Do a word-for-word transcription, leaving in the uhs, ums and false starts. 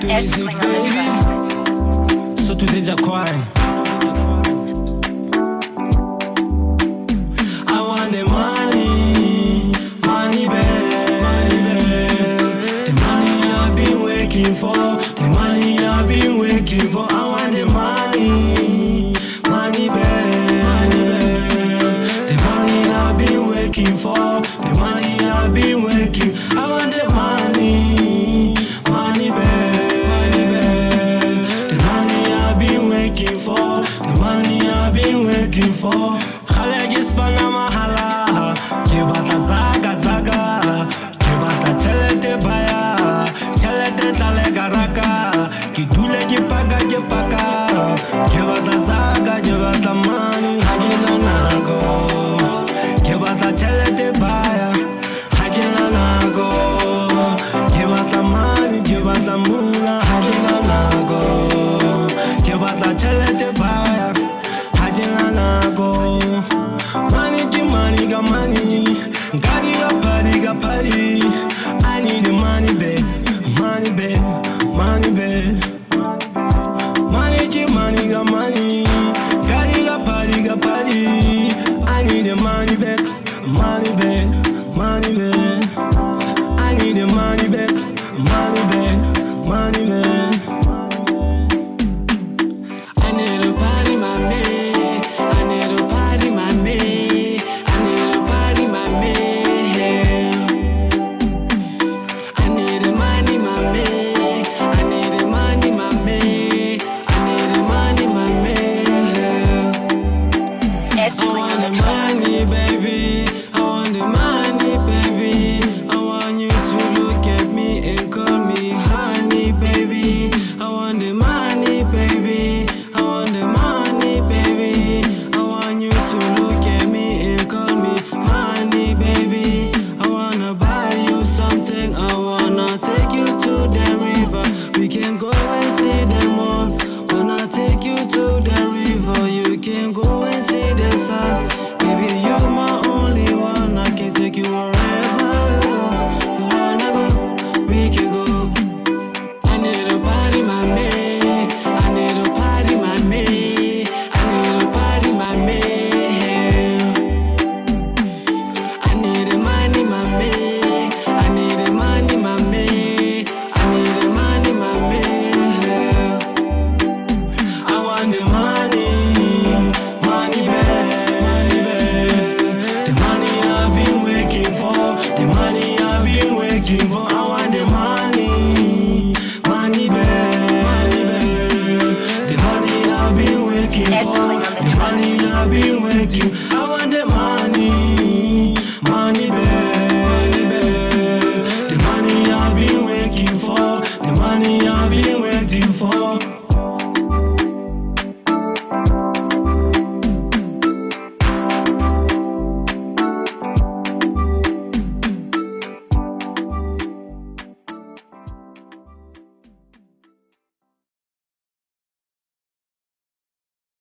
Six, baby. So today Jaquan. I want the money, money, babe, money, babe. The money I've been waiting for, the money I've been waiting for. I want the money, money, babe, money, babe. The money I've been waiting for, the money I've been waiting. I want the money, money, babe, money, babe. The money I've been waiting for, the money I've been waiting for. Kgale ke spana mahala, ke batla zaga, zaga. Ke batla tšhelete baya, tšhelete tlale ka raka. Ke dule ke paka, ke paka. Ke batla zaga, ke batla money, ha ke na nako. Ke batla tšhelete baya, ha ke na nako. Ke batla money, ke batla mula, ha ke na nako. Ke batla tšhelete baya, ha ke na nako. Money ke money ka money, gari ka party ka party. I need the money, babe, money, babe, money, babe. Money ke money ka money, gari ka party ka party. I need the money back, money back, money back. I need the money back, money back, money back. I need to party my man. I need to party my man. I need to party my man. I need the money, my man. I need the money, my man. I need the money, my man. I want the money, baby. I want the money, baby. I want you to look at me and call me honey, baby. I want the money, baby. I want the money, baby. I want you to look at me and call me honey, baby. I wanna buy you something. I wanna take you to the river. We can go and see the moon. Wanna take you to the river. You can go and see the sun. Baby, you're my only one. I can take you wherever you wanna go. We can go. I need to party my man. I need to party my man. I need to party my man. I need the money, my man. I need the money, my man. I need the money, my man. I want the money, money, babe, money, babe. The money I've been waiting for, the money I've been waiting for. I want the money, money, babe, money, babe. The money I've been waiting for, the money I've been waiting. I want the money, money, babe, money, babe. The money I've been waiting for, the money I've been waiting for.